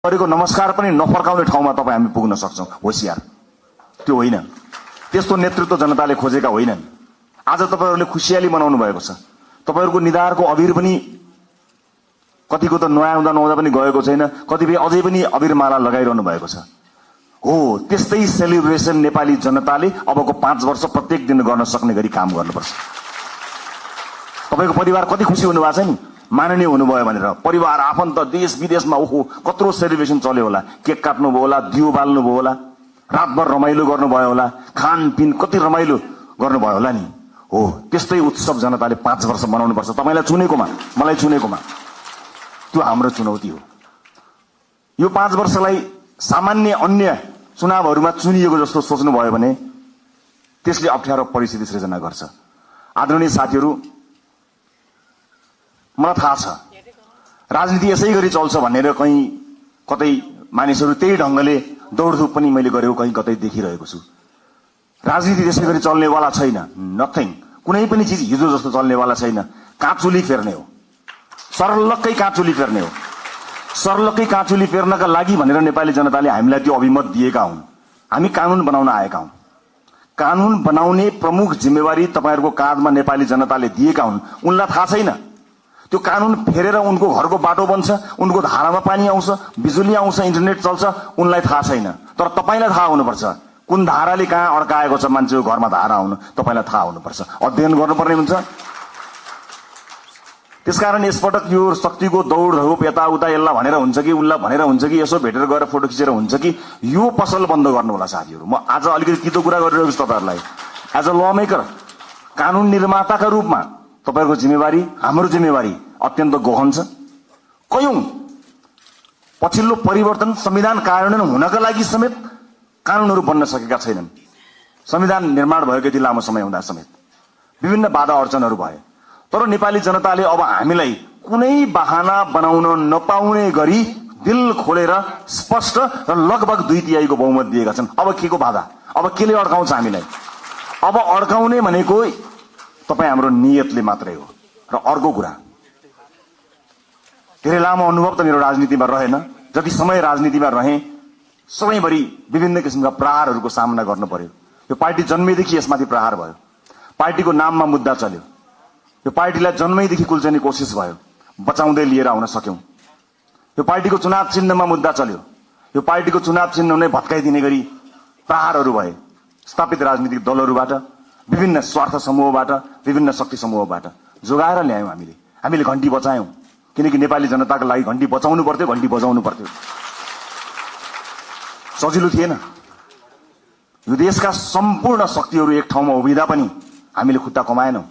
गरेको नमस्कार पनि नफर्काउने ठाउँमा तपाईँ हामी पुग्न सक्छौं। होशियार त्यो होइन, त्यस्तो नेतृत्व जनताले खोजेका होइनन्। आज तपाईहरुले खुशियाली मनाउनु भएको छ। तपाईहरुको निधारको अबिर पनि कतिको त नआउँदा नआउँदा पनि गएको छैन, कतिपय अझै पनि अबिरमाला लगाइरहनु भएको छ। हो, त्यस्तै सेलिब्रेसन नेपाली जनताले अबको 5 वर्ष प्रत्येक दिन गर्न सक्ने गरी काम गर्नुपर्छ। तपाईको परिवार कति खुशी हुनु भएको छ नि, माननीय हुनुभयो भनेर। परिवार आफन्त देश विदेशमा ओहो कत्रो सेलिब्रेसन चल्यो होला, केक काट्नु भयो होला, दियो बाल्नु भयो होला, रातभर रमाइलो गर्नुभयो होला, खानपिन कति रमाइलो गर्नुभयो होला नि। हो, त्यस्तै उत्सव जनताले 5 वर्ष मनाउनु पर्छ। तपाईलाई चुनेकोमा, मलाई चुनेकोमा त्यो हाम्रो चुनौती हो। यो 5 वर्षलाई सामान्य अन्य चुनावहरुमा चुनिएको जस्तो सोच्नु भयो भने त्यसले अप्ठ्यारो परिस्थिति सृजना गर्छ। आदरणीय साथीहरु, मलाई थाहा छ राजनीति यसै गरी चल्छ भनेर कहीं कतै मानिसहरु त्यही ढंगले दौडधुप पनि मैले गरेको कहीं कतै देखिरहेको छु। राजनीति त्यसै गरी चल्नेवाला छैन। नथिङ, कुनै पनि चीज हिजो जस्तो चल्नेवाला छैन। काँचुली फेर्ने हो, सरलक्कै काँचुली फेर्ने हो। सरलक्कै काँचुली फेर्नका लागि भनेर नेपाली जनताले हामीलाई त्यो अभिमत दिएका हुन्। हामी कानून बनाउन आएका हौं। कानून बनाउने प्रमुख जिम्मेवारी तपाईहरुको काँधमा नेपाली जनताले दिएका हुन्। उनलाई थाहा छैन त्यो कानून फेरेर उनको घरको बाटो बन्छ, उनको धारामा पानी आउँछ, बिजुली आउँछ, इन्टरनेट चल्छ, उनलाई थाहा छैन। तर तपाईलाई थाहा हुनुपर्छ कुन धाराले कहाँ अड्काएको छ मान्छेको घरमा धारा आउनु, तपाईलाई थाहा हुनुपर्छ। अध्ययन गर्नुपर्ने हुन्छ। त्यसकारण यसपटक यो शक्तिको दौडधुप यताउता यसलाई भनेर हुन्छ कि उल्ला भनेर हुन्छ कि यसो भेटेर गएर फोटो खिचेर हुन्छ कि यो पसल बन्द गर्नु होला साथीहरु। म आज अलिकति कितो कुरा गरिरहेको छु तपाईहरुलाई। एज अ ल मेकर, कानून निर्माताका रूपमा तपाईहरुको जिम्मेवारी, हाम्रो जिम्मेवारी अत्यन्त गहन छ। कयौं पछिल्लो परिवर्तन संविधान कार्यान्वयन हुनका लागि समेत कानूनहरु बन्न सकेका छैनन्। संविधान निर्माण भएको यति लामो समय हुँदा समेत विभिन्न बाधा अर्चनहरु भए। तर नेपाली जनताले अब हामीलाई कुनै बहाना बनाउन नपाउने गरी दिल खोलेर स्पष्ट र लगभग 2/3 को बहुमत दिएका छन्। अब केको बाधा, अब केले अड्काउँछ हामीलाई? अब अड्काउने भनेको तपाई हाम्रो नियतले मात्रै हो। र अर्को कुरा, धेरै लामो अनुभव त मेरो राजनीतिमा रहेन। जति समय राजनीतिमा रहे सबैभरि विभिन्न किसिमका प्रहारहरूको सामना गर्न पर्यो। यो पार्टी जन्मेदेखि यसमाथि प्रहार भयो। पार्टीको नाममा मुद्दा चल्यो। यो पार्टीलाई जन्मैदेखि कुल्चने कोसिस भयो, बचाउँदै लिएर आउन सक्यौं। यो पार्टीको चुनाव चिन्हमा मुद्दा चल्यो। यो पार्टीको चुनाव चिन्ह नै भत्काइदिने गरी प्रहारहरू भए स्थापित राजनीतिक दलहरूबाट, विभिन्न स्वार्थ समूहबाट, विभिन्न शक्ति समूहबाट। जोगाएर ल्यायौं हामीले घण्टी बचायौं। किनकि नेपाली जनताको लागि घण्टी बचाउनु पर्थ्यो, घण्टी बजाउनु पर्थ्यो। सजिलो थिएन। यो देशका सम्पूर्ण शक्तिहरू एक ठाउँमा उभिँदा पनि हामीले खुट्टा कमाएनौं,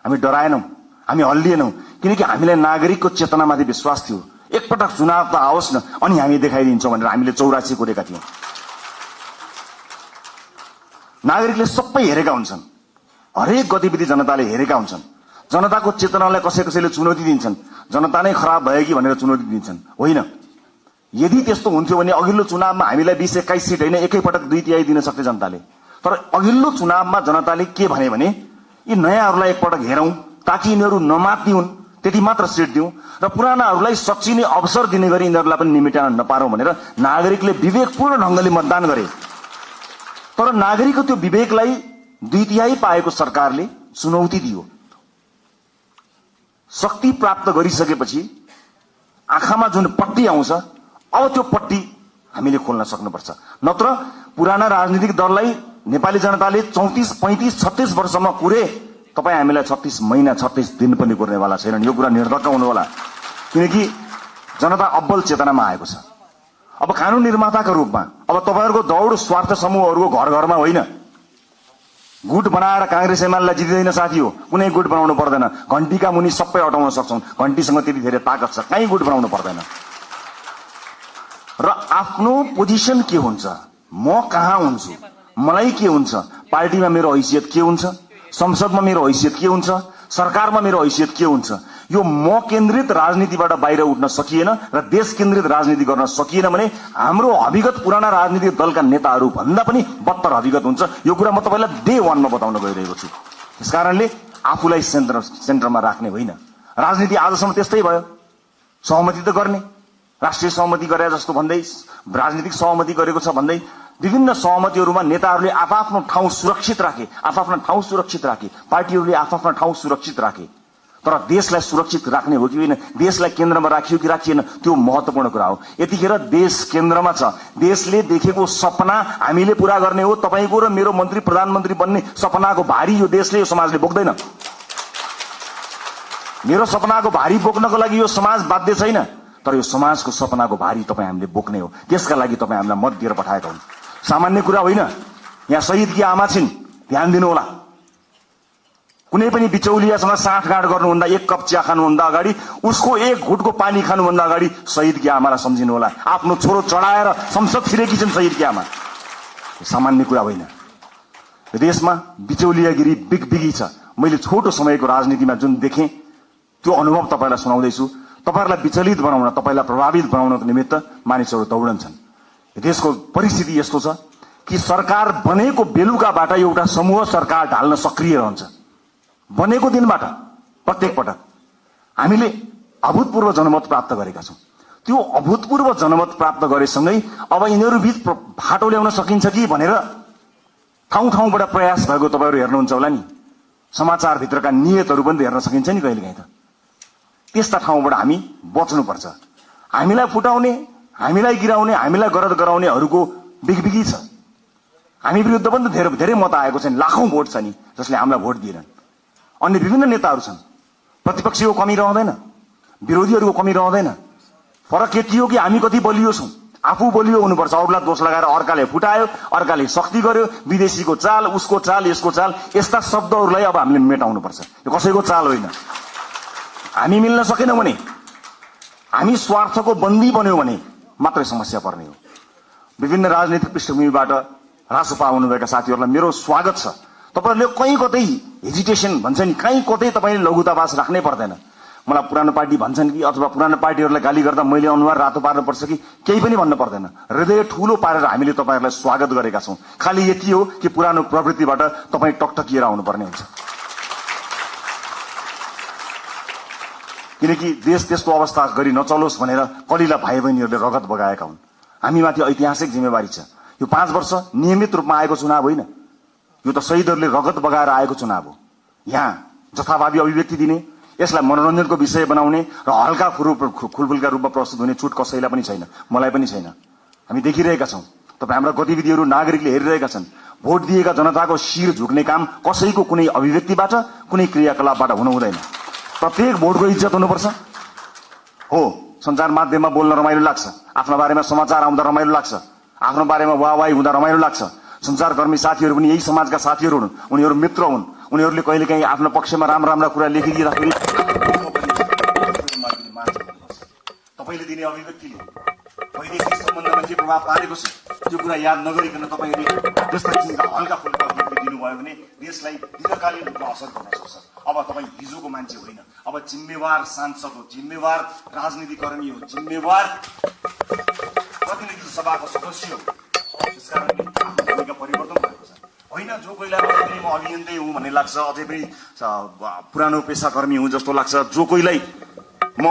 हामी डराएनौं, हामी हल्लिएनौं। किनकि हामीलाई नागरिकको चेतनामाथि विश्वास थियो। एकपटक चुनाव त आओस् न अनि हामी देखाइदिन्छौं भनेर हामीले 84 कोरेका थियौं। नागरिकले सबै हेरेका हुन्छन्, हरेक गतिविधि जनताले हेरेका हुन्छन्। जनताको चेतनालाई कसैले चुनौती दिन्छन्। जनता नै खराब भयो कि भनेर चुनौती दिन्छन्। होइन, यदि त्यस्तो हुन्थ्यो भने अघिल्लो चुनावमा हामीलाई 20-21 सीट होइन, एकैपटक 2/3 दिन सक्थे जनताले। तर अघिल्लो चुनावमा जनताले के भने यी नयाँहरूलाई एकपटक हेरौं ताकि यिनीहरू नमात्ने हुन्, त्यति मात्र सिट दिउँ र पुरानाहरूलाई सच्चिने अवसर दिने गरी यिनीहरूलाई पनि निमेटान नपारौं भनेर नागरिकले विवेकपूर्ण ढंगले मतदान गरे। तर नागरिकको त्यो विवेकलाई 2/3 पाएको सरकारले चुनौती दियो। शक्ति प्राप्त गरिसकेपछि आँखामा जुन पट्टी आउँछ, अब त्यो पट्टी हामीले खोल्न सक्नुपर्छ। नत्र पुराना राजनीतिक दललाई नेपाली जनताले 34, 35, 36 वर्षमा कुरे, तपाई हामीलाई 36 महिना 36 दिन पनि कुर्नेवाला छैनन्। यो कुरा निर्धक्क हुनु होला। किनकि जनता अब्बल चेतनामा आएको छ। अब कानून निर्माताका रूपमा अब तपाईहरुको दौड स्वार्थ समूहहरुको घर घरमा होइन। गुट बनाएर कांग्रेस एमालेलाई जितिदैन साथी हो। कुनै गुट बनाउनु पर्दैन। घण्टीका मुनि सबै हटाउन सक्छौं। घण्टीसँग त्यति धेरै ताकत छ, कहीँ गुट बनाउनु पर्दैन। र आफ्नो पोजिसन के हुन्छ, म कहाँ हुन्छु, मलाई के हुन्छ, पार्टीमा मेरो हैसियत के हुन्छ, संसदमा मेरो हैसियत के हुन्छ, सरकारमा मेरो हैसियत के हुन्छ, यो म केन्द्रित राजनीतिबाट बाहिर उठ्न सकिएन र देश केन्द्रित राजनीति गर्न सकिएन भने हाम्रो अभिगत पुराना राजनीतिक दलका नेताहरू भन्दा पनि बत्तर अभिगत हुन्छ। यो कुरा म तपाईलाई डे 1 मा बताउन गइरहेको छु। त्यसकारणले आफूलाई सेन्टरमा राख्ने होइन। राजनीति आजसम्म त्यस्तै भयो। सहमति त गर्ने, राष्ट्रिय सहमति गरे जस्तो भन्दै, राजनीतिक सहमति गरेको छ भन्दै विभिन्न सहमतिहरूमा नेताहरूले आफ्नो ठाउँ सुरक्षित राखे, आफ्नो ठाउँ सुरक्षित राखे, पार्टीहरूले आफ्नो ठाउँ सुरक्षित राखे। तर देशलाई सुरक्षित राख्ने हो कि होइन, देशलाई केन्द्रमा राखियो कि राखिएन, त्यो महत्त्वपूर्ण कुरा हो। यतिखेर देश केन्द्रमा छ। देशले देखेको सपना हामीले पूरा गर्ने हो। तपाईको र मेरो मन्त्री प्रधानमन्त्री बन्ने सपनाको भारी यो देशले, यो समाजले बोक्दैन। मेरो सपनाको भारी बोक्नको लागि यो समाज बाध्य छैन, तर यो समाजको सपनाको भारी तपाईँ हामीले बोक्ने हो। त्यसका लागि तपाईँ हामीलाई मत दिएर पठाएका हुन्। सामान्य कुरा होइन। यहाँ शहीदकी आमा छिन्, ध्यान दिनु होला। कुनै पनि बिचौलियासँग साँठगाँठ गर्नुभन्दा, एक कप चिया खानुभन्दा अगाडि, उसको एक घुटको पानी खानुभन्दा अगाडि शहीदकी आमालाई सम्झिनु होला। आफ्नो छोरो चढाएर संसद छिरेकी छन् शहीदकी आमा। सामान्य कुरा होइन। देशमा बिचौलियागिरी बिगबिगी छ। मैले छोटो समयको राजनीतिमा जुन देखेँ त्यो अनुभव तपाईँलाई सुनाउँदैछु। तपाईँहरूलाई विचलित बनाउन, तपाईँलाई प्रभावित बनाउनको निमित्त मानिसहरू दौडन्छन्। देशको परिस्थिति यस्तो छ कि सरकार बनेको बेलुकाबाट एउटा समूह सरकार ढाल्न सक्रिय रहन्छ। बनेको दिनबाट प्रत्येक पटक हामीले अभूतपूर्व जनमत प्राप्त गरेका छौँ। त्यो अभूतपूर्व जनमत प्राप्त गरेसँगै अब यिनीहरू बीच फाटो ल्याउन सकिन्छ कि भनेर ठाउँ ठाउँबाट प्रयास भएको तपाईँहरू हेर्नुहुन्छ होला नि। समाचारभित्रका नियतहरू पनि हेर्न सकिन्छ नि कहिलेकाहीँ। त त्यस्ता ठाउँबाट हामी बच्नुपर्छ। हामीलाई फुटाउने, हामीलाई गिराउने, हामीलाई गरद गराउनेहरूको बिगबिगी छ। हामी विरुद्ध पनि धेरै धेरै मत आएको छ नि, लाखौं भोट छ नि, जसले हामीलाई भोट दिएनन्। अन्य विभिन्न नेताहरू छन्। प्रतिपक्षीको कमी रहँदैन, विरोधीहरूको कमी रहँदैन। फरक यति हो कि हामी कति बलियो छौँ। आफू बलियो हुनुपर्छ, अरूलाई दोष लगाएर अर्काले फुटायो, अर्काले शक्ति गर्यो, विदेशीको चाल, उसको चाल, यसको चाल, यस्ता शब्दहरूलाई अब हामीले मेटाउनुपर्छ। यो कसैको चाल होइन। हामी मिल्न सकेनौँ भने, हामी स्वार्थको बन्दी बन्यौँ भने मात्रै समस्या पर्ने हो। विभिन्न राजनीतिक पृष्ठभूमिबाट रासोपा आउनुभएका साथीहरूलाई मेरो स्वागत छ। तपाईँहरूले कहीँ कतै हेजिटेसन भन्छ नि, कहीँ कतै तपाईँले लघुतावास राख्नै पर्दैन। मलाई पुरानो पार्टी भन्छन् कि अथवा पुरानो पार्टीहरूलाई गाली गर्दा मैले अनुहार रातो पार्नुपर्छ कि केही पनि भन्नु पर्दैन। हृदय ठूलो पारेर हामीले तपाईँहरूलाई स्वागत गरेका छौँ। खालि यति हो कि पुरानो प्रवृत्तिबाट तपाईँ टकटकिएर आउनुपर्ने हुन्छ। किनकि देश त्यस्तो अवस्था गरी नचलोस् भनेर कलिला भाइ बहिनीहरूले रगत बगाएका हुन्। हामीमाथि ऐतिहासिक जिम्मेवारी छ। यो 5 वर्ष नियमित रूपमा आएको चुनाव होइन, यो त शहीदहरूले रगत बगाएर आएको चुनाव हो। यहाँ जथाभावी अभिव्यक्ति दिने, यसलाई मनोरञ्जनको विषय बनाउने र हल्का खुलफुलका रूपमा प्रस्तुत हुने छुट कसैलाई पनि छैन, मलाई पनि छैन। हामी देखिरहेका छौँ। तपाईँ हाम्रा गतिविधिहरू नागरिकले हेरिरहेका छन्। भोट दिएका जनताको शिर झुक्ने काम कसैको कुनै अभिव्यक्तिबाट, कुनै क्रियाकलापबाट हुनु हुँदैन। प्रत्येक भोटको इज्जत हुनुपर्छ। हो, सञ्चार माध्यममा बोल्न रमाइलो लाग्छ, आफ्नो बारेमा समाचार आउँदा रमाइलो लाग्छ, आफ्नो बारेमा वाहवाही हुँदा रमाइलो लाग्छ। सञ्चारकर्मी साथीहरू पनि यही समाजका साथीहरू हुन्, उनीहरू मित्र हुन्। उनीहरूले कहिलेकाहीँ आफ्नो पक्षमा राम्रा राम्रा कुरा लेखिदिँदाखेरि तपाईँले दिने अभिव्यक्तिले वैदेशिक सम्बन्धमा के प्रभाव पारेको छ त्यो कुरा याद नगरिकन तपाईँले जस्ता किसिमका हल्का फुल्का अभिव्यक्ति दिनुभयो भने देशलाई दीर्घकालीन रूपमा असर गर्न सक्छ। अब तपाईँ हिजोको मान्छे होइन, अब जिम्मेवार सांसद हो, जिम्मेवार राजनीतिकर्मी हो, जिम्मेवार प्रतिनिधि सभाको सदस्य हो। त्यसकारण भूमिका परिवर्तन भएको छ होइन। जो कोहीलाई म अभियन्तै हुँ भन्ने लाग्छ, अझै पनि पुरानो पेसाकर्मी हुँ जस्तो लाग्छ, जो कोहीलाई म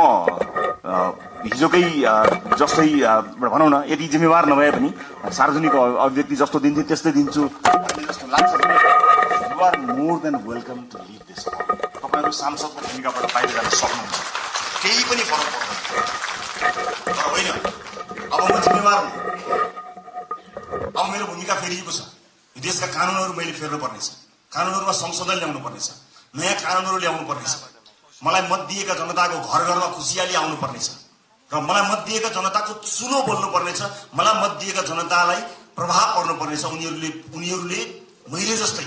हिजोकै जस्तै भनौँ न, यति जिम्मेवार नभए पनि सार्वजनिक अभिव्यक्ति जस्तो दिन्छु त्यस्तै दिन्छु जस्तो लाग्छ भने you are more than welcome to live this. तपाईँहरू सांसदको भूमिकाबाट बाहिर जान सक्नुहुन्छ, केही पनि फरक पर्दैन। तर होइन, अब म जिम्मेवार हुँ, अब मेरो भूमिका फेरिएको छ। यो देशका कानुनहरू मैले फेर्नु पर्नेछ, कानुनहरूमा संशोधन ल्याउनु पर्नेछ, नयाँ कानुनहरू ल्याउनु पर्नेछ। मलाई मत दिएका जनताको घर घरमा खुसियाली आउनु पर्नेछ र मलाई मत दिएका जनताको चुलो बोल्नु पर्नेछ। मलाई मत दिएका जनतालाई प्रभाव पर्नु पर्नेछ। उनीहरूले मैले जस्तै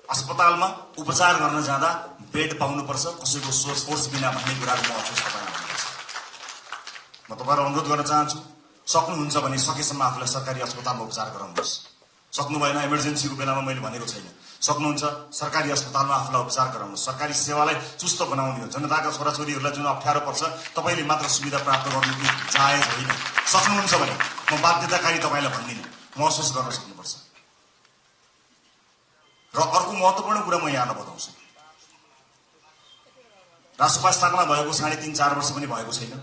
अस्पतालमा उपचार गर्न जाँदा बेड पाउनुपर्छ, कसैको सोर्स बिना भन्ने कुराको महसुस तपाईँलाई हुनुपर्छ। म तपाईँलाई अनुरोध गर्न चाहन्छु, सक्नुहुन्छ भने सकेसम्म आफूलाई सरकारी अस्पतालमा उपचार गराउनुहोस्। सक्नु भएन, इमर्जेन्सीको बेलामा मैले भनेको छैन, सक्नुहुन्छ सरकारी अस्पतालमा आफूलाई उपचार गराउनुहोस्। सरकारी सेवालाई चुस्त बनाउने हो। जनताका छोराछोरीहरूलाई जुन अप्ठ्यारो पर्छ तपाईँले मात्र सुविधा प्राप्त गर्नु कि जायज होइन। सक्नुहुन्छ भने म बाध्यताकारी तपाईँलाई भन्दिनँ, महसुस गर्न सक्नुपर्छ। र अर्को महत्त्वपूर्ण कुरा म यहाँलाई बताउँछु। रासोपा स्थापना भएको 3.5-4 वर्ष पनि भएको छैन।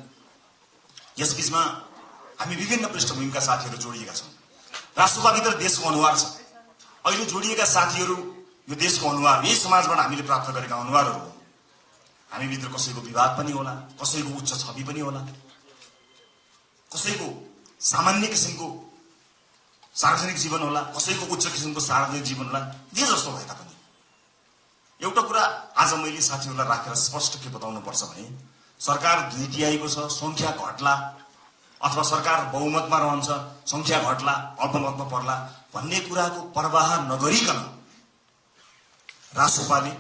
यसबीचमा हामी विभिन्न पृष्ठभूमिका साथीहरू जोडिएका छौँ। राष्ट्रसभाभित्र देशको अनुहार छ। अहिले जोडिएका साथीहरू यो देशको अनुहार, यही समाजबाट हामीले प्राप्त गरेका अनुहारहरू हो। हामीभित्र कसैको विवाद पनि होला, कसैको उच्च छवि पनि होला, कसैको सामान्य किसिमको सार्वजनिक जीवन होला, कसैको उच्च किसिमको सार्वजनिक जीवन होला। जे जस्तो भए तापनि एउटा कुरा आज मैले साथीहरूलाई राखेर स्पष्ट के बताउनु पर्छ भने सरकार 2/3 छ, संख्या घट्ला अथवा सरकार बहुमतमा रहन्छ, संख्या घट्ला, अल्पमतमा पर्ला भन्ने कुराको परवाह नगरिकन राष्ट्रसभाले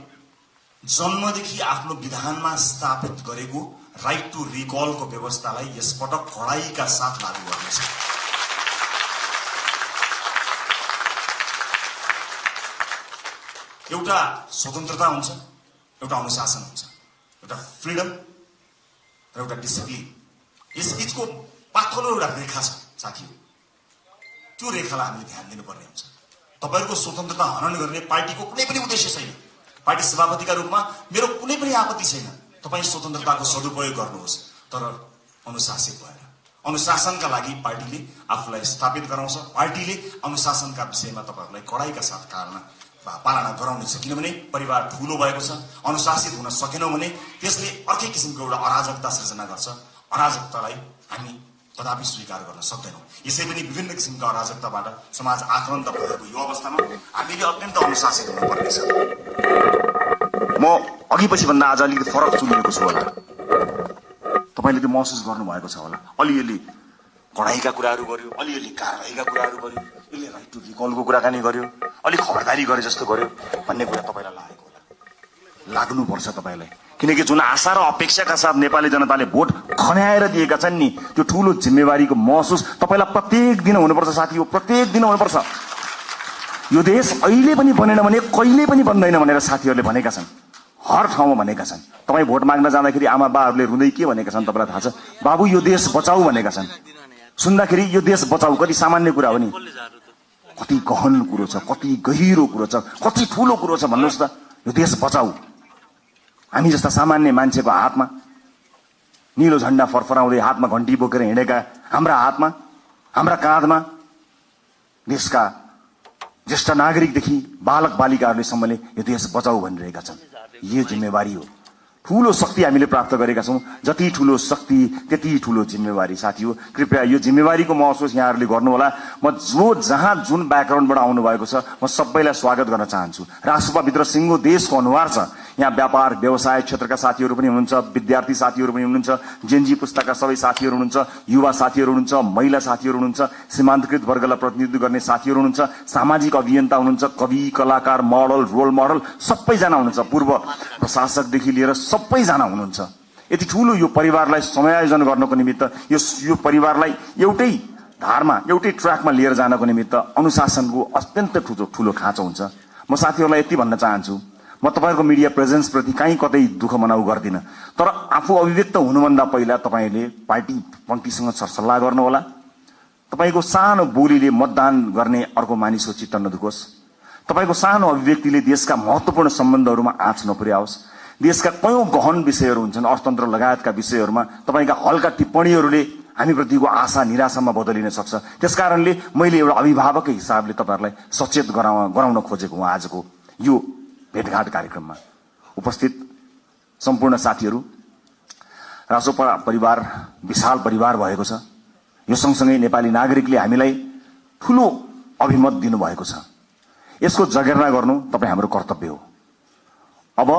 जन्मदेखि आफ्नो विधानमा स्थापित गरेको राइट टु रिकलको व्यवस्थालाई यसपटक कडाइका साथ लागू गर्नेछ। एउटा स्वतन्त्रता हुन्छ, एउटा अनुशासन हुन्छ, एउटा फ्रिडम र एउटा डिसिप्लिन। यस बीचको पातलो एउटा रेखा छ साथीहरू। त्यो रेखालाई हामीले ध्यान दिनुपर्ने हुन्छ। तपाईहरुको स्वतन्त्रता हनन गर्ने पार्टीको कुनै पनि उद्देश्य छैन। पार्टी सभापतिका रूपमा मेरो कुनै पनि आपत्ति छैन। तपाई स्वतन्त्रताको सदुपयोग गर्नुहोस्, तर अनुशासित भएर। अनुशासनका लागि पार्टीले आफूलाई स्थापित गराउँछ। पार्टीले अनुशासनका विषयमा तपाईहरुलाई कडाइका साथ पालना गराउनेछ। किनभने परिवार ठूलो भएको छ, अनुशासित हुन सकेनौं भने त्यसले अर्कै किसिमको एउटा अराजकता सृजना गर्छ। अराजकतालाई हामी कदापि स्वीकार गर्न सक्दैनौं। यसै पनि विभिन्न किसिमका अराजकताबाट समाज आक्रान्त भएको यो अवस्थामा हामीले अत्यन्त अनुशासित हुनुपर्नेछ। म अघि पछि भन्दा आज अलिकति फरक चुनिएको छु होला। तपाईले त्यो महसुस गर्नुभएको छ होला। अलिअलि कडाइका कुराहरू गर्यो, अलिअलि कारबाहीका कुराहरू गर्यो, यसले राइट टु रिकलको कुराकानी गर्यो, अलिक खबरदारी गरे जस्तो गर्यो भन्ने कुरा तपाईलाई लागेको होला। लाग्नुपर्छ तपाईलाई, किनकि जुन आशा र अपेक्षाका साथ नेपाली जनताले भोट खन्याएर दिएका छन् नि, त्यो ठूलो जिम्मेवारीको महसुस तपाईलाई प्रत्येक दिन हुनुपर्छ साथी हो। प्रत्येक दिन हुनुपर्छ। यो देश अहिले पनि बनेन भने कहिले पनि बन्दैन भनेर साथीहरूले भनेका छन्, हर ठाउँमा भनेका छन्। तपाई भोट माग्न जाँदाखेरि आमा बाहरूले रुँदै के भनेका छन् तपाईलाई थाहा छ? बाबु यो देश बचाऊ भनेका छन्। सुन्दाखेरि यो देश बचाऊ कति सामान्य कुरा हो नि, कति गहन कुरो छ, कति गहिरो कुरो छ, कति ठूलो कुरो छ भन्नुहोस् त। यो देश बचाऊ हामी जस्ता सामान्य मान्छेको हातमा, नीलो झण्डा फरफराउँदै हातमा घण्टी बोकेर हिँडेका हाम्रा हातमा, हाम्रा काँधमा देशका ज्येष्ठ नागरिकदेखि बालक बालिकाहरूले सम्मले यो देश बचाऊ भनिरहेका छन्। यो जिम्मेवारी हो। ठूलो शक्ति हामीले प्राप्त गरेका छौं। जति ठूलो शक्ति त्यति ठूलो जिम्मेवारी साथी हो। कृपया यो जिम्मेवारीको महसुस यहाँहरूले गर्नुहोला। म जहाँ जुन ब्याकग्राउन्डबाट आउनु भएको छ म सबैलाई स्वागत गर्न चाहन्छु। राष्ट्रसभाभित्र सिङ्गो देशको अनुहार छ। यहाँ व्यापार व्यवसाय क्षेत्रका साथीहरू पनि हुनुहुन्छ, विद्यार्थी साथीहरू पनि हुनुहुन्छ, जेनजी पुस्ताका सबै साथीहरू हुनुहुन्छ, युवा साथीहरू हुनुहुन्छ, महिला साथीहरू हुनुहुन्छ, सीमान्तकृत वर्गलाई प्रतिनिधित्व गर्ने साथीहरू हुनुहुन्छ, सामाजिक अभियन्ता हुनुहुन्छ, कवि कलाकार मोडल रोल मोडल सबैजना हुनुहुन्छ, पूर्व प्रशासकदेखि लिएर सबैजना हुनुहुन्छ। यति ठूलो यो परिवारलाई समायोजन गर्नको निमित्त, यो परिवारलाई एउटै धारमा एउटै ट्र्याकमा लिएर जानको निमित्त अनुशासनको अत्यन्त ठूलो खाँचो हुन्छ। म साथीहरूलाई यति भन्न चाहन्छु, म तपाईहरुको मिडिया प्रेजेन्स प्रति कहीँ कतै दुःख मनाउ गर्दिन, तर आफू अभिव्यक्त हुनुभन्दा पहिला तपाईले पार्टी पंक्तिसँग सरसल्लाह गर्नुहोला। तपाईको सानो बोलीले मतदान गर्ने अर्को मानिसको चित्त नदुखोस्। तपाईको सानो अभिव्यक्तिले देशका महत्त्वपूर्ण सम्बन्धहरूमा आँच नपुर्याओस्। देशका कयौं गहन विषयहरू हुन्छन्, अर्थतन्त्र लगायतका विषयहरूमा तपाईका हल्का टिप्पणीहरूले हामीप्रतिको आशा निराशामा बदलिन सक्छ। त्यसकारणले मैले एउटा अभिभावककै हिसाबले तपाईहरुलाई सचेत गराउन खोजेको हुँ। आजको यो भेटघाट कार्यक्रममा उपस्थित सम्पूर्ण साथीहरू, राष्ट्रपा परिवार विशाल परिवार भएको छ। यो सँगसँगै नेपाली नागरिकले हामीलाई ठूलो अभिमत दिनुभएको छ। यसको जगेर्ना गर्नु तपाई हाम्रो कर्तव्य हो। अब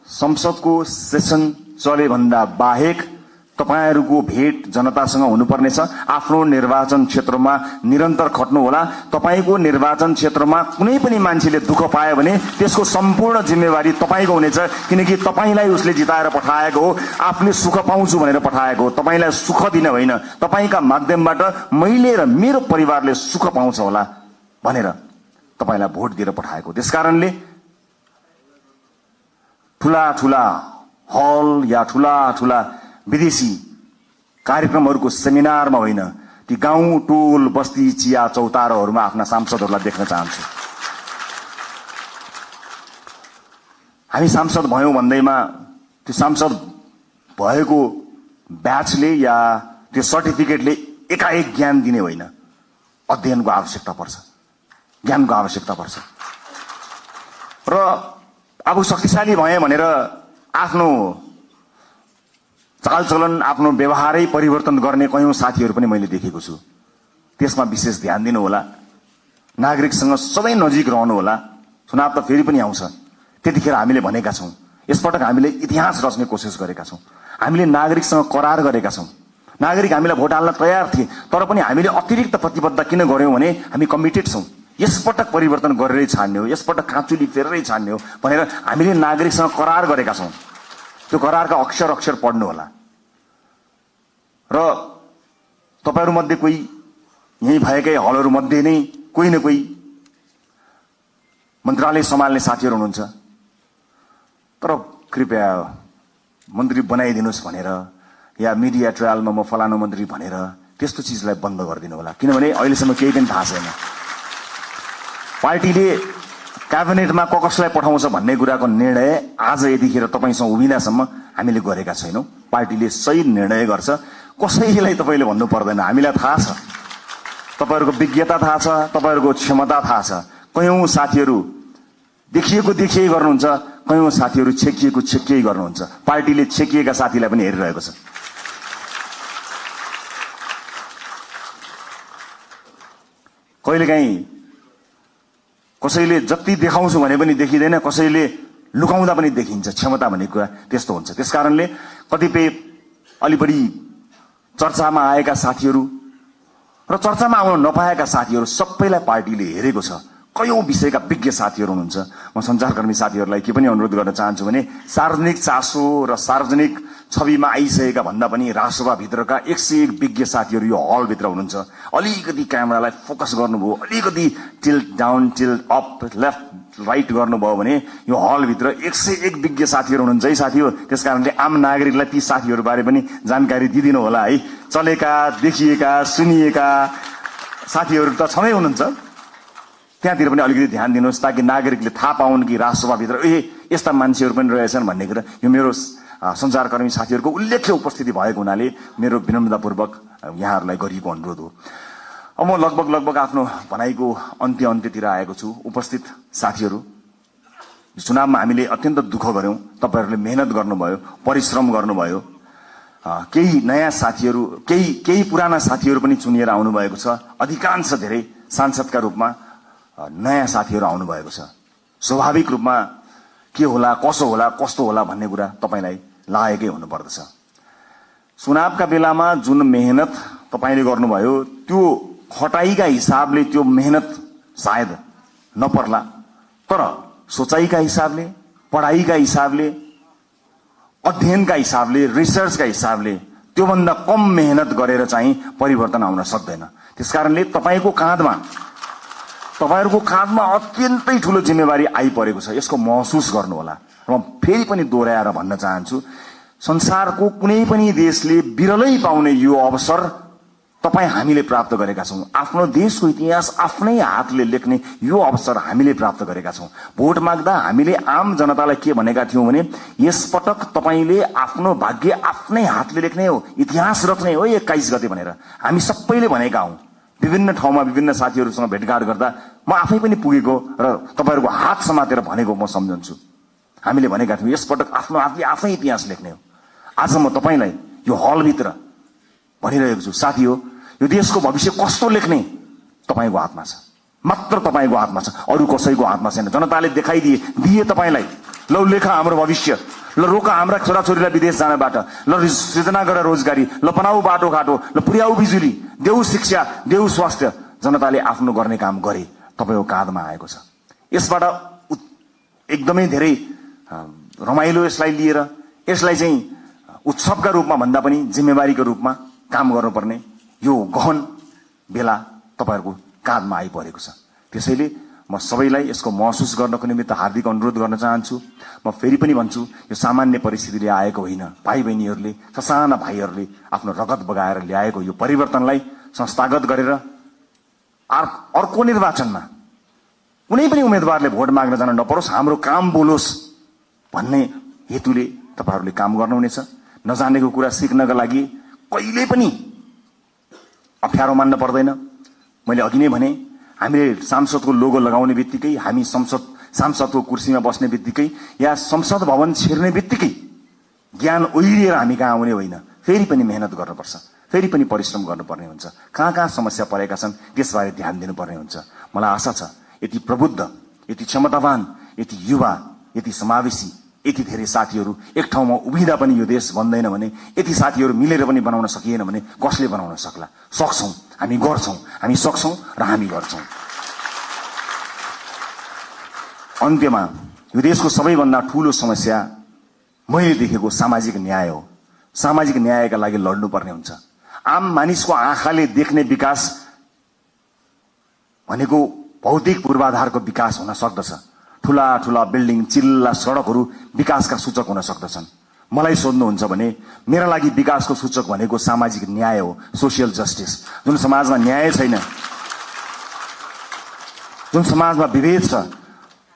संसदको सेसन चले भन्दा बाहेक तपाईहरुको भेट जनतासँग हुनुपर्नेछ। आफ्नो निर्वाचन क्षेत्रमा निरन्तर खट्नु होला। तपाईको निर्वाचन क्षेत्रमा कुनै पनि मान्छेले दुःख पायो भने त्यसको सम्पूर्ण जिम्मेवारी तपाईको हुनेछ, किनकि तपाईलाई उसले जिताएर पठाएको हो, आफूले सुख पाउँछु भनेर पठाएको हो। तपाईलाई सुख दिन होइन, तपाईका माध्यमबाट मैले र मेरो परिवारले सुख पाउँछ होला भनेर तपाईलाई भोट दिएर पठाएको। त्यसकारणले ठूला ठूला हल या ठूला ठूला विदेशी कार्यक्रमहरूको सेमिनारमा होइन, ती गाउँ टोल बस्ती चिया चौताराहरूमा आफ्ना सांसदहरूलाई देख्न चाहन्छु। हामी सांसद भयौं भन्दैमा त्यो सांसद भएको ब्याचले या त्यो सर्टिफिकेटले एकाएक ज्ञान दिने होइन, अध्ययनको आवश्यकता पर्छ, ज्ञानको आवश्यकता पर्छ। र अब शक्तिशाली भए भनेर आफ्नो चालचलन, आफ्नो व्यवहारै परिवर्तन गर्ने कयौं साथीहरू पनि मैले देखेको छु। त्यसमा विशेष ध्यान दिनु होला, नागरिकसँग सबै नजिक रहनु होला। चुनाव त फेरि पनि आउँछ, त्यतिखेर हामीले भनेका छौं, यसपटक हामीले इतिहास रच्ने कोसिस गरेका छौं। हामीले नागरिकसँग करार गरेका छौं। नागरिक हामीलाई भोट हाल्न तयार थिए, तर पनि हामीले अतिरिक्त प्रतिबद्धता किन गर्यौं भने हामी कमिटेड छौं, यसपटक परिवर्तन गरेरै छाड्ने हो, यसपटक काँचुली फेरेरै छाड्ने हो भनेर हामीले नागरिकसँग करार गरेका छौं। त्यो करारका अक्षर अक्षर पढ्नु होला। र तपाईहरुमध्ये कोही, यही भएकै हलहरुमध्ये नै कोही न कोही मन्त्रालय सम्हाल्ने साथीहरू हुनुहुन्छ, तर कृपया मन्त्री बनाइदिनुस् भनेर या मिडिया ट्रायलमा म फलानु मन्त्री भनेर त्यस्तो चीजलाई बन्द गरिदिनु होला। किनभने अहिलेसम्म केही पनि थाहा छैन। पार्टीले क्याबिनेटमा कसलाई पठाउँछ भन्ने कुराको निर्णय आज यतिखेर तपाईसँग उभिँदासम्म हामीले गरेका छैनौं। पार्टीले सही निर्णय गर्छ, कसैलाई तपाईले भन्नु पर्दैन, हामीलाई थाहा छ, तपाईहरुको विज्ञता थाहा छ, तपाईहरुको क्षमता थाहा छ। कयौं साथीहरू देखिएको देखिए गर्नुहुन्छ, कयौं साथीहरू छेकिएको छेकिए गर्नुहुन्छ। पार्टीले छेकिएका साथीलाई पनि हेरिरहेको छ। कहिलेकाहीँ कसैले जति देखाउँछु भने पनि देखिँदैन, कसैले लुकाउँदा पनि देखिन्छ। क्षमता भन्ने कुरा त्यस्तो हुन्छ। त्यसकारणले कतिपय अलि बढी चर्चामा आएका साथीहरू र चर्चामा आउन नपाएका साथीहरू सबैलाई पार्टीले हेरेको छ। कयौं विषयका विज्ञ साथीहरू हुनुहुन्छ। म सञ्चारकर्मी साथीहरूलाई के पनि अनुरोध गर्न चाहन्छु भने सार्वजनिक चासो र सार्वजनिक छविमा आइसकेका भन्दा पनि राजसभा भित्रका 101 विज्ञ साथीहरू यो हल भित्र हुनुहुन्छ। अलिकति क्यामेरालाई फोकस गर्नुभयो, अलिकति tilt down, tilt up, left right गर्नुभयो भने यो हल भित्र 101 विज्ञ साथीहरू हुनुहुन्छ है साथी हो। त्यसकारणले आम नागरिकलाई ती साथीहरू बारे पनि जानकारी दिदिनु होला है। चलेका, देखिएका, सुनिएका साथीहरू त छँदै हुनुहुन्छ, त्यहाँतिर पनि अलिकति ध्यान दिनुहोस् ताकि नागरिकले थाहा पाउन् कि राजसभा भित्र यस्ता मान्छेहरू पनि रहेछन् भन्ने कुरा। यो मेरो सञ्चारकर्मी साथीहरूको उल्लेख्य उपस्थिति भएको हुनाले मेरो विनम्रतापूर्वक यहाँहरूलाई गरिएको अनुरोध हो। अब म लगभग आफ्नो भनाइको अन्त्यतिर आएको छु। उपस्थित साथीहरू, चुनावमा हामीले अत्यन्त दुःख गर्यौं, तपाईहरूले मेहनत गर्नुभयो, परिश्रम गर्नुभयो। केही नयाँ साथीहरू, केही पुराना साथीहरू पनि चुनिएर आउनु भएको छ। अधिकांश धेरै सांसदका रूपमा नयाँ साथीहरू आउनु भएको छ। स्वाभाविक रूपमा के होला, कसो होला, कस्तो होला भन्ने कुरा तपाईलाई लागेकै हुनुपर्दछ। चुनावका बेलामा जुन मेहनत तपाईले गर्नुभयो त्यो खटाइका हिसाबले त्यो मेहनत सायद नपर्ला, तर सोचाइका हिसाबले, पढाइका हिसाबले, अध्ययनका हिसाबले, रिसर्चका हिसाबले त्योभन्दा कम मेहनत गरेर चाहिँ परिवर्तन आउन सक्दैन। त्यसकारणले तपाईहरूको काँधमा अत्यन्तै ठूलो जिम्मेवारी आइपरेको छ। यसको महसुस गर्नु होला। र म फेरि पनि दोहोऱ्याएर भन्न चाहन्छु, संसारको कुनै पनि देशले बिरलै पाउने यो अवसर हामीले प्राप्त गरेका छौं। आफ्नो देशको इतिहास आफ्नै हातले लेख्ने यो अवसर हामीले प्राप्त गरेका छौं। भोट माग्दा हामीले आम जनतालाई के भनेका थियौं भने यसपटक तपाईले आफ्नो भाग्य आफ्नै हातले लेख्ने हो, इतिहास रच्ने हो 21 गते भनेर हामी सबैले भनेका हौं। विभिन्न ठाउँमा विभिन्न साथीहरूसँग भेटघाट गर्दा म आफै पनि पुगेको र तपाईहरुको हात समातेर भनेको म सम्झन्छु। हामीले भनेका थियौं यसपटक आफ्नो हातले आफै इतिहास लेख्ने हो। आज म तपाईलाई यो हलभित्र भनिरहेको छु, साथी हो, यो देशको भविष्य कस्तो लेख्ने तपाईको हातमा छ, मात्र तपाईको हातमा छ, अरु कसैको हातमा छैन। जनताले दिए तपाईलाई, ल लेखा हाम्रो भविष्य, ल रोका हाम्रा छोराछोरीलाई विदेश जानबाट, ल सृजना गर रोजगारी, ल बनाऊ बाटोघाटो, ल पुर्याऊ बिजुली, देऊ शिक्षा, देऊ स्वास्थ्य। जनताले आफ्नो गर्ने काम गरे, तपाईको काँधमा आएको छ। यसबाट एकदमै धेरै रमाइलो यसलाई लिएर, यसलाई चाहिँ उत्सवका रूपमा भन्दा पनि जिम्मेवारीको रूपमा काम गर्नुपर्ने यो गहन बेला तपाईहरुको काँधमा आइपरेको छ। त्यसैले म सबैलाई यसको महसुस गर्नको निमित्त हार्दिक अनुरोध गर्न चाहन्छु। म फेरि पनि भन्छु, यो सामान्य परिस्थितिले आएको होइन। भाइ बहिनीहरूले, ससाना भाइहरूले आफ्नो रगत बगाएर ल्याएको यो परिवर्तनलाई संस्थागत गरेर अर्को निर्वाचनमा कुनै पनि उम्मेदवारले भोट माग्न जान नपरोस्, हाम्रो काम बोलोस् भन्ने हेतुले तपाईहरुले काम गर्नुहुनेछ। नजानेको कुरा सिक्नका लागि कहिले पनि अप्ठ्यारो मान्न पर्दैन। मैले अघि नै भने हामीले सांसदको लोगो लगाउने बित्तिकै, हामी सांसदको कुर्सीमा बस्ने बित्तिकै या संसद भवन छिर्ने बित्तिकै ज्ञान ओइरिएर हामी कहाँ आउने होइन। फेरि पनि मेहनत गर्नुपर्छ, फेरि पनि परिश्रम गर्नुपर्ने हुन्छ। कहाँ कहाँ समस्या परेका छन् त्यसबारे ध्यान दिनुपर्ने हुन्छ। मलाई आशा छ यति प्रबुद्ध, यति क्षमतावान, यति युवा, यति समावेशी, यति धेरै साथीहरू एक ठाउँमा उभिँदा पनि यो देश बन्दैन भने, यति साथीहरू मिलेर पनि बनाउन सकिएन भने कसले बनाउन सक्ला? सक्छौं, हामी गर्छौं, हामी सक्छौं र हामी गर्छौं। अन्त्यमा यो देशको सबैभन्दा ठूलो समस्या मैले देखेको सामाजिक न्याय हो। सामाजिक न्यायका लागि लड्नुपर्ने हुन्छ। आम मानिसको आँखाले देख्ने विकास भनेको भौतिक पूर्वाधारको विकास हुन सक्दछ। ठूला ठूला बिल्डिङ, चिल्ला सडकहरू विकासका सूचक हुन सक्दछन्। मलाई सोध्नुहुन्छ भने मेरा लागि विकासको सूचक भनेको सामाजिक न्याय हो, सोशल जस्टिस। जुन समाजमा न्याय छैन, जुन समाजमा विभेद छ,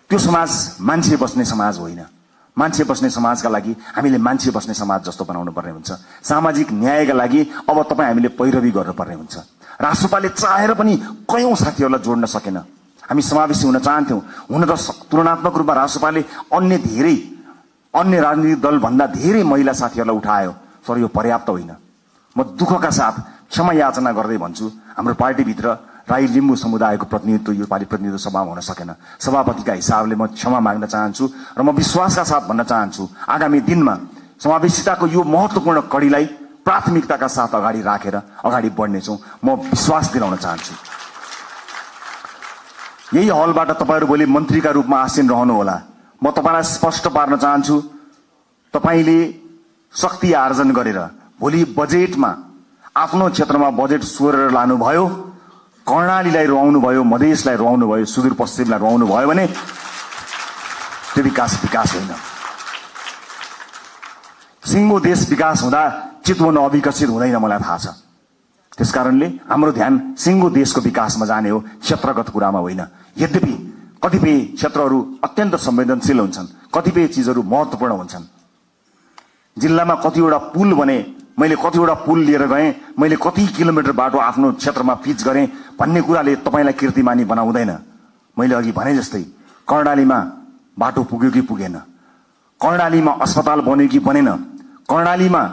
त्यो समाज मान्छे बस्ने समाज होइन। मान्छे बस्ने समाजका लागि हामीले मान्छे बस्ने समाज जस्तो बनाउनु पर्ने हुन्छ। सामाजिक न्यायका लागि अब तपाईँ हामीले पैरवी गर्नुपर्ने हुन्छ। राष्ट्रपाले चाहेर पनि कयौं साथीहरूलाई जोड्न सकेन। हामी समावेशी हुन चाहन्थ्यौं। हुन त तुलनात्मक रूपमा राष्ट्रपाले अन्य राजनीतिक दल भन्दा धेरै महिला साथीहरूलाई उठायो, तर यो पर्याप्त होइन। म दुःखका साथ क्षमा याचना गर्दै भन्छु, हाम्रो पार्टीभित्र राई लिम्बू समुदायको प्रतिनिधित्व यो पालि प्रतिनिधित्व सभामा हुन सकेन। सभापतिका हिसाबले म क्षमा माग्न चाहन्छु र म विश्वासका साथ भन्न चाहन्छु आगामी दिनमा समावेशिताको यो महत्वपूर्ण कડીलाई प्राथमिकताका साथ अगाडि राखेर अगाडि बढ्नेछौं। म विश्वास दिलाउन चाहन्छु। यही हलबाट तपाईहरु भोलि मन्त्रीका रूपमा आसीन रहनुहोला। म तपाईलाई स्पष्ट पार्न चाहन्छु, तपाईले शक्ति आर्जन गरेर भोलि बजेटमा आफ्नो क्षेत्रमा बजेट सोरेर लानुभयो, कर्णालीलाई रुवाउनु भयो, मधेसलाई रुवाउनु भयो, सुदूरपश्चिमलाई रुवाउनु भयो भने त्यो विकास होइन। सिङ्गो देश विकास हुँदा चितवन अविकसित हुँदैन, मलाई थाहा छ। त्यसकारणले हाम्रो ध्यान सिङ्गो देशको विकासमा जाने हो, क्षेत्रगत कुरामा होइन। यद्यपि कतिपय क्षेत्रहरू अत्यन्त संवेदनशील हुन्छन्, कतिपय चीजहरू महत्त्वपूर्ण हुन्छन्। जिल्लामा कतिवटा पुल बने, मैले कतिवटा पुल लिएर गएँ, मैले कति किलोमिटर बाटो आफ्नो क्षेत्रमा पिच गरेँ भन्ने कुराले तपाईलाई कीर्तिमानी बनाउँदैन। मैले अघि भने जस्तै कर्णालीमा बाटो पुग्यो कि पुगेन, कर्णालीमा अस्पताल बन्यो कि बनेन, कर्णालीमा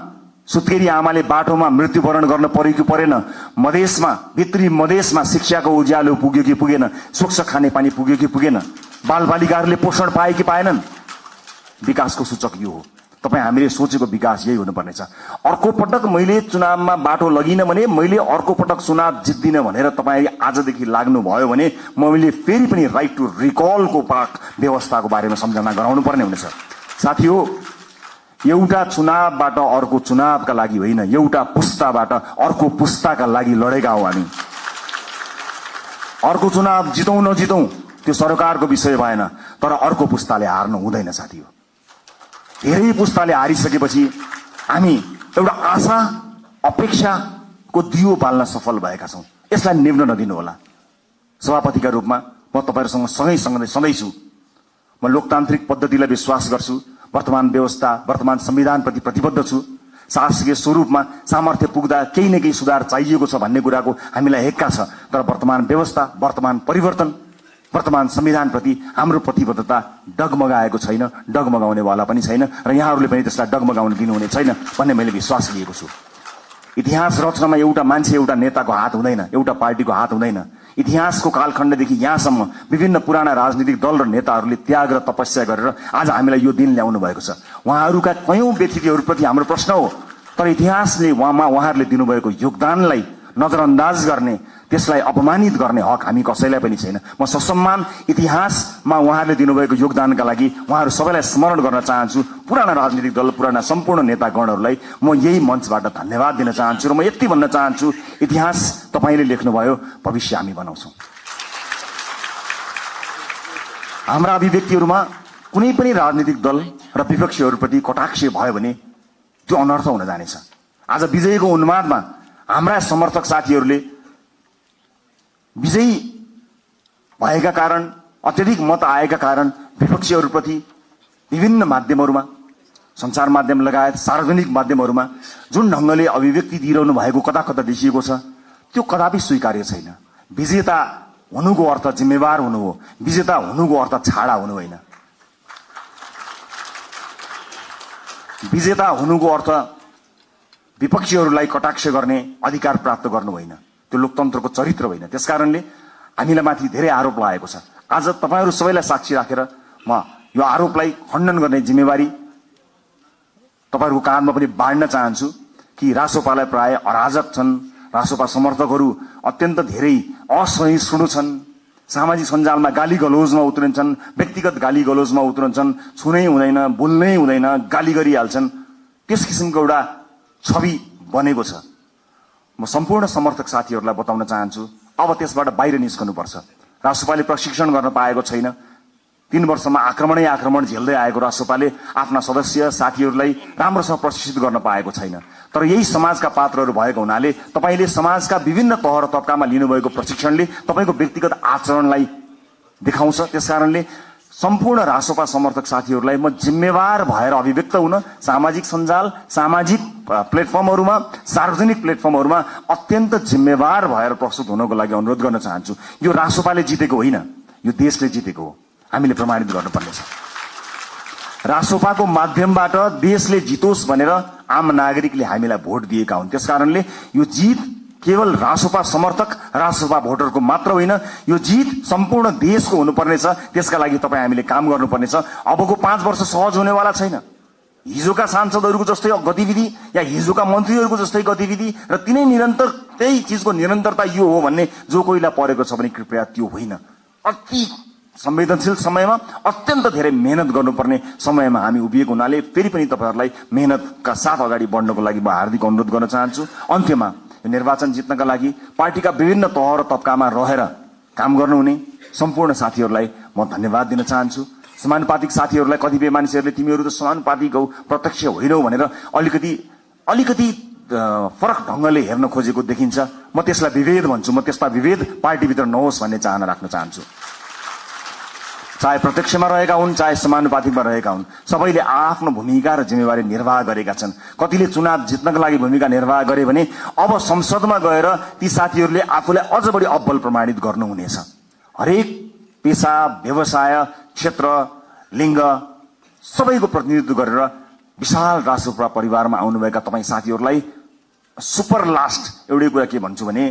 सुत्केरी आमाले बाटोमा मृत्युवरण गर्न पर्यो कि परेन, मधेसमा भित्री मधेसमा शिक्षाको उज्यालो पुग्यो कि पुगेन, स्वच्छ खानेपानी पुग्यो कि पुगेन, बालबालिकाहरूले पोषण पाए कि पाएनन्। विकासको सूचक यो हो। तपाईँ हामीले सोचेको विकास यही हुनुपर्नेछ। अर्को पटक मैले चुनावमा बाटो लगिन भने, मैले अर्को पटक चुनाव जित्दिन भनेर तपाईँ आजदेखि लाग्नु भयो भने मैले फेरि पनि राइट टु रिकलको व्यवस्थाको बारेमा सम्झना गराउनु पर्ने हुनेछ। साथी हो, एउटा चुनावबाट अर्को चुनावका लागि होइन, एउटा पुस्ताबाट अर्को पुस्ताका लागि लडेका हौ हामी। अर्को चुनाव जितौं नजितौं त्यो सरकारको विषय भएन, तर अर्को पुस्ताले हार्नु हुँदैन साथी हो। धेरै पुस्ताले हारिसकेपछि हामी एउटा आशा अपेक्षाको दियो बाल्न सफल भएका छौं। यसलाई निभ्न नदिनु होला। सभापतिका रूपमा म तपाईहरुसँग सधैँ छु। म लोकतान्त्रिक पद्धतिलाई विश्वास गर्छु। वर्तमान व्यवस्था, वर्तमान संविधानप्रति प्रतिबद्ध छु। शासकीय स्वरूपमा सामर्थ्य पुग्दा केही न केही सुधार चाहिएको छ भन्ने कुराको हामीलाई हेक्का छ, तर वर्तमान व्यवस्था, वर्तमान परिवर्तन, वर्तमान संविधानप्रति हाम्रो प्रतिबद्धता डगमगाएको छैन, डगमगाउनेवाला पनि छैन र यहाँहरूले पनि त्यसलाई डगमगाउन दिनुहुने छैन भन्ने मैले विश्वास लिएको छु। इतिहास रचनामा एउटा मान्छे, एउटा नेताको हात हुँदैन, एउटा पार्टीको हात हुँदैन। इतिहासको कालखण्डदेखि यहाँसम्म विभिन्न पुराना राजनीतिक दल र नेताहरूले त्याग र तपस्या गरेर आज हामीलाई यो दिन ल्याउनु भएको छ। उहाँहरूका कयौं व्यक्तित्वहरूप्रति हाम्रो प्रश्न हो, तर इतिहासले उहाँहरूले दिनुभएको योगदानलाई नजरअन्दाज गर्ने, त्यसलाई अपमानित गर्ने हक हामी कसैलाई पनि छैन। म ससम्मान इतिहासमा उहाँहरूले दिनुभएको योगदानका लागि उहाँहरू सबैलाई स्मरण गर्न चाहन्छु। पुराना राजनीतिक दल, पुराना सम्पूर्ण नेतागणहरूलाई म यही मञ्चबाट धन्यवाद दिन चाहन्छु र म यति भन्न चाहन्छु, इतिहास तपाईले लेख्नुभयो, भविष्य हामी बनाउँछौं। हाम्रा अभिव्यक्तिहरूमा कुनै पनि राजनीतिक दल र विपक्षीहरूप्रति कटाक्ष भयो भने त्यो अनर्थ हुन जानेछ। आज विजयको उन्मादमा हाम्रा समर्थक साथीहरूले विजयी भएका कारण, अत्यधिक मत आएका कारण विपक्षीहरूप्रति विभिन्न माध्यमहरूमा, सञ्चार माध्यम लगायत सार्वजनिक माध्यमहरूमा जुन ढंगले अभिव्यक्ति दिइरहनु भएको कता कता देखिएको छ, त्यो कदापि स्वीकार्य छैन। विजेता हुनुको अर्थ जिम्मेवार हुनु हो, विजेता हुनुको अर्थ छाडा हुनु होइन। विजेता हुनुको अर्थ विपक्षीहरूलाई कटाक्ष गर्ने अधिकार प्राप्त गर्नु होइन, त्यो लोकतन्त्रको चरित्र होइन। त्यसकारणले हामीलाई माथि धेरै आरोप लागेको छ। आज तपाईहरू सबैलाई साक्षी राखेर म यो आरोपलाई खण्डन गर्ने जिम्मेवारी तपाईहरूको काँधमा पनि बाँड्न चाहन्छु कि रासोपालाई प्राय अराजक छन्, रासोपा समर्थकहरू अत्यन्त धेरै असहिष्णु छन्, सामाजिक सञ्जालमा गाली गलौजमा उत्रन्छन्, व्यक्तिगत गाली गलौजमा उत्रन्छन्, छुनै हुँदैन, बोल्नै हुँदैन, गाली गरिहाल्छन्। त्यस किसिमको एउटा छवि बनेको छ। म सम्पूर्ण समर्थक साथीहरूलाई बताउन चाहन्छु, अब त्यसबाट बाहिर निस्कनुपर्छ। रासोपाले प्रशिक्षण गर्न पाएको छैन। 3 वर्षमा आक्रमण झेल्दै आएको रासोपाले आफ्ना सदस्य साथीहरूलाई राम्रोसँग प्रशिक्षित गर्न पाएको छैन। तर यही समाजका पात्रहरू भएको हुनाले तपाईले समाजका विभिन्न तह र तबकामा लिनुभएको प्रशिक्षणले तपाईको व्यक्तिगत आचरणलाई देखाउँछ। त्यसकारणले सम्पूर्ण रासोपा समर्थक साथीहरूलाई म जिम्मेवार भएर अभिव्यक्त हुन सामाजिक सञ्जाल, सामाजिक प्लेटफर्महरूमा, सार्वजनिक प्लेटफर्महरूमा अत्यन्त जिम्मेवार भएर प्रस्तुत हुनको लागि अनुरोध गर्न चाहन्छु। यो रासोपाले जितेको होइन, यो देशले जितेको हो। हामीले प्रमाणित गर्नुपर्नेछ। रासोपाको माध्यमबाट देशले जितोस् भनेर आम नागरिकले हामीलाई भोट दिएका हुन्। त्यसकारणले यो जित केवल रासोपा समर्थक, रासोपा भोटरको मात्र होइन, यो जित सम्पूर्ण देशको हुनुपर्नेछ। त्यसका लागि तपाईँ हामीले काम गर्नुपर्नेछ। अबको 5 वर्ष सहज हुनेवाला छैन। हिजोका सांसदहरूको जस्तै गतिविधि या हिजोका मन्त्रीहरूको जस्तै गतिविधि र तिनै निरन्तर त्यही चिजको निरन्तरता यो हो भन्ने जो कोहीलाई परेको छ भने कृपया त्यो होइन। अति संवेदनशील समयमा अत्यन्त धेरै मेहनत गर्नुपर्ने समयमा हामी उभिएको हुनाले फेरि पनि तपाईहरूलाई मेहनतका साथ अगाडि बढ्नको लागि म हार्दिक अनुरोध गर्न चाहन्छु। अन्त्यमा यो निर्वाचन जित्नका लागि पार्टीका विभिन्न तह र तबकामा रहेर काम गर्नुहुने सम्पूर्ण साथीहरूलाई म धन्यवाद दिन चाहन्छु। समानुपातिक साथीहरूलाई कतिपय मानिसहरूले तिमीहरू त समानुपातिक हौ, प्रत्यक्ष होइनौ भनेर अलिकति फरक ढङ्गले हेर्न खोजेको देखिन्छ। म त्यसलाई विभेद भन्छु। म त्यसमा विभेद पार्टीभित्र नहोस् भन्ने चाहना राख्न चाहन्छु। चाहे प्रत्यक्षमा रहेका हुन्, चाहे समानुपातिकमा रहेका हुन्, सबैले आफ्नो भूमिका र जिम्मेवारी निर्वाह गरेका छन्। कतिले चुनाव जित्नका लागि भूमिका निर्वाह गरे भने अब संसदमा गएर ती साथीहरूले आफूलाई अझ बढी अब्बल प्रमाणित गर्नुहुनेछ। हरेक पेशा, व्यवसाय, क्षेत्र, लिङ्ग सबैको प्रतिनिधित्व गरेर विशाल रासोपा परिवारमा आउनुभएका तपाईँ साथीहरूलाई सुपर लास्ट एउटै कुरा के भन्छु भने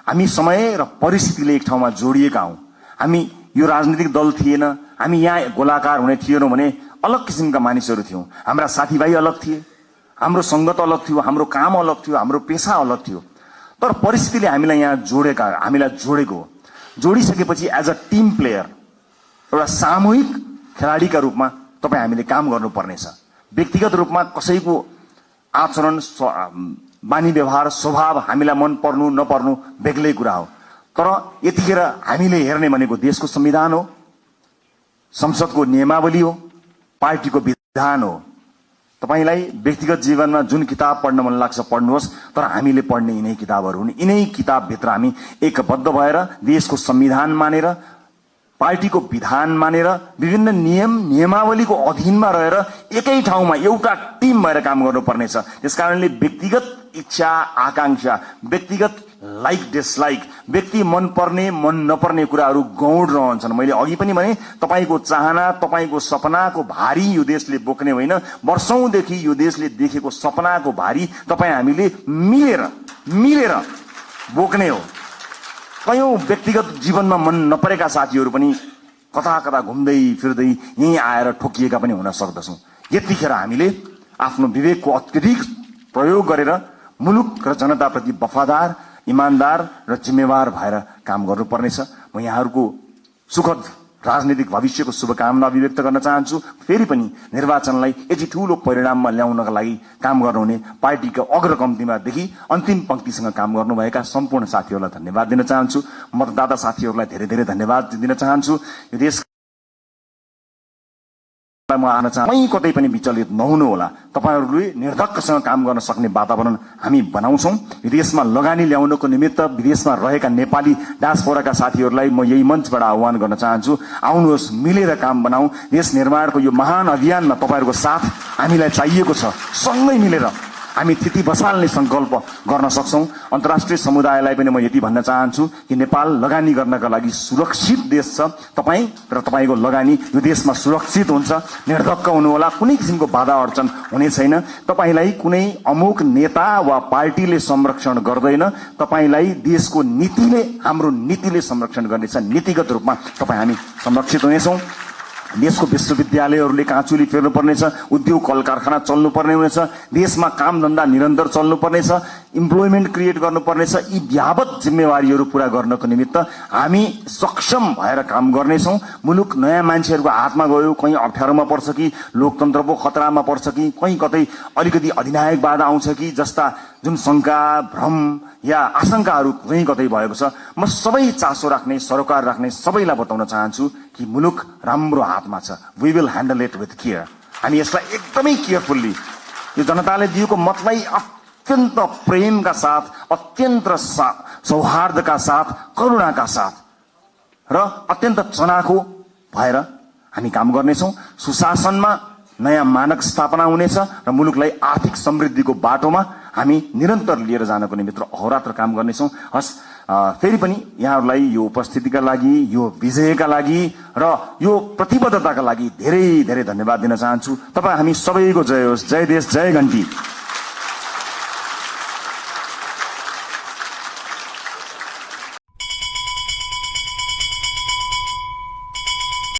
हामी समय र परिस्थितिले एक ठाउँमा जोडिएका हौं। हामी यो राजनीतिक दल थिएन, हामी यहाँ गोलाकार हुने थिएनौं भने अलग किसिमका मानिसहरू थियौं। हाम्रा साथीभाइ अलग थिए, हाम्रो संगत अलग थियो, हाम्रो काम अलग थियो, हाम्रो पेशा अलग थियो। तर परिस्थितिले हामीलाई यहाँ हामीलाई जोडेको। जोडिसकेपछि एज अ टिम प्लेयर, एउटा सामूहिक खेलाडीका रूपमा तपाईँ हामीले काम गर्नुपर्नेछ। व्यक्तिगत रूपमा कसैको आचरण, बानी व्यवहार, स्वभाव हामीलाई मन पर्नु नपर्नु बेग्लै कुरा हो। तर यतिखेर हामीले हेर्ने भनेको देशको संविधान हो, संसदको नियमावली हो, पार्टीको विधान हो। तपाईलाई व्यक्तिगत जीवनमा जुन किताब पढ्न मन लाग्छ पढ्नुहोस्, तर हामीले पढ्ने यिनै किताबहरू हुन्। यिनै किताबभित्र हामी एकबद्ध भएर देशको संविधान मानेर, पार्टीको विधान मानेर, विभिन्न नियमावलीको अधीनमा रहेर एकै ठाउँमा एउटा टिम भएर काम गर्नुपर्नेछ। त्यसकारणले व्यक्तिगत इच्छा आकांक्षा, व्यक्तिगत लाइक डिसलाइक, व्यक्ति मन पर्ने मन नपर्ने कुराहरू गौण रहन्छन्। मैले अघि पनि भने तपाईको चाहना, तपाईको सपनाको भारी यो देशले बोक्ने होइन, वर्षौंदेखि यो देशले देखेको सपनाको भारी तपाईँ हामीले मिलेर बोक्ने हो। कयौं व्यक्तिगत जीवनमा मन नपरेका साथीहरू पनि कता कता घुम्दै फिर्दै यही आएर ठोकिएका पनि हुन सक्दछौं। यतिखेर हामीले आफ्नो विवेकको अत्यधिक प्रयोग गरेर मुलुक र जनताप्रति वफादार, इमानदार र जिम्मेवार भएर काम गर्नुपर्नेछ। म यहाँहरूको सुखद राजनीतिक भविष्यको शुभकामना अभिव्यक्त गर्न चाहन्छु। फेरि पनि निर्वाचनलाई यति ठूलो परिणाममा ल्याउनका लागि काम गर्नुहुने पार्टीका अग्रकम्तीमादेखि अन्तिम पंक्तिसँग काम गर्नुभएका सम्पूर्ण साथीहरूलाई धन्यवाद दिन चाहन्छु। मतदाता साथीहरूलाई धेरै धेरै धन्यवाद दिन चाहन्छु। यो देश म आउन चाहन्छु, कतै पनि विचलित नहुनु होला। तपाईहरूले निर्धक्कसँग काम गर्न सक्ने वातावरण हामी बनाउँछौं। विदेशमा लगानी ल्याउनको निमित्त विदेशमा रहेका नेपाली डायस्पोराका साथीहरूलाई म यही मञ्चबाट आह्वान गर्न चाहन्छु, आउनुहोस्, मिलेर काम बनाऊ। देश निर्माणको यो महान अभियानमा तपाईहरूको साथ हामीलाई चाहिएको छ। सँगै मिलेर हामी थिति बसाल्ने संकल्प गर्न सक्छौं। अन्तर्राष्ट्रिय समुदायलाई पनि म यति भन्न चाहन्छु कि नेपाल लगानी गर्नका लागि सुरक्षित देश छ। तपाई र तपाईको लगानी यो देशमा सुरक्षित हुन्छ। निर्धक्क हुनुहोला, कुनै किसिमको बाधा अडचन हुने छैन। तपाईलाई कुनै अमुक नेता वा पार्टीले संरक्षण गर्दैन, तपाईलाई देशको नीतिले, हाम्रो नीतिले संरक्षण गर्नेछ। नीतिगत रूपमा तपाई हामी संरक्षित हुनेछौं। देशको विश्वविद्यालयहरूले काँचुली फेर्नुपर्नेछ, उद्योग कल कारखाना चल्नुपर्ने हुनेछ, देशमा काम धन्दा निरन्तर चल्नुपर्नेछ, इम्प्लोइमेन्ट क्रिएट गर्नुपर्नेछ। यी व्यापक जिम्मेवारीहरू पूरा गर्नको निमित्त हामी सक्षम भएर काम गर्नेछौं। मुलुक नयाँ मान्छेहरूको हातमा गयो, कहीँ अप्ठ्यारोमा पर्छ कि लोकतन्त्रको खतरामा पर्छ कि कहीँ कतै अलिकति अधिनायकवाद आउँछ कि जस्ता जुन शंका, भ्रम या आशंकाहरू कहीँ कतै भएको छ, म सबै चासो राख्ने, सरोकार राख्ने सबैलाई बताउन चाहन्छु कि मुलुक राम्रो हातमा छ। We will handle it with care. हामी यसलाई एकदमै केयरफुल्ली, यो जनताले दिएको मतलाई अत्यन्त प्रेमका साथ, अत्यन्त सौहार्दका साथ, करुणाका साथ र अत्यन्त चनाखो भएर हामी काम गर्नेछौं। सुशासनमा नयाँ मानक स्थापना हुनेछ र मुलुकलाई आर्थिक समृद्धिको बाटोमा हामी निरन्तर लिएर जानको निमित्त अहोरात्र काम गर्नेछौं। हस्, फेरि पनि यहाँहरूलाई यो उपस्थितिका लागि, यो विजयका लागि र यो प्रतिबद्धताका लागि धेरै धेरै धन्यवाद दिन चाहन्छु। तपाईँ हामी सबैको जय होस्। जय देश, जय घण्टी।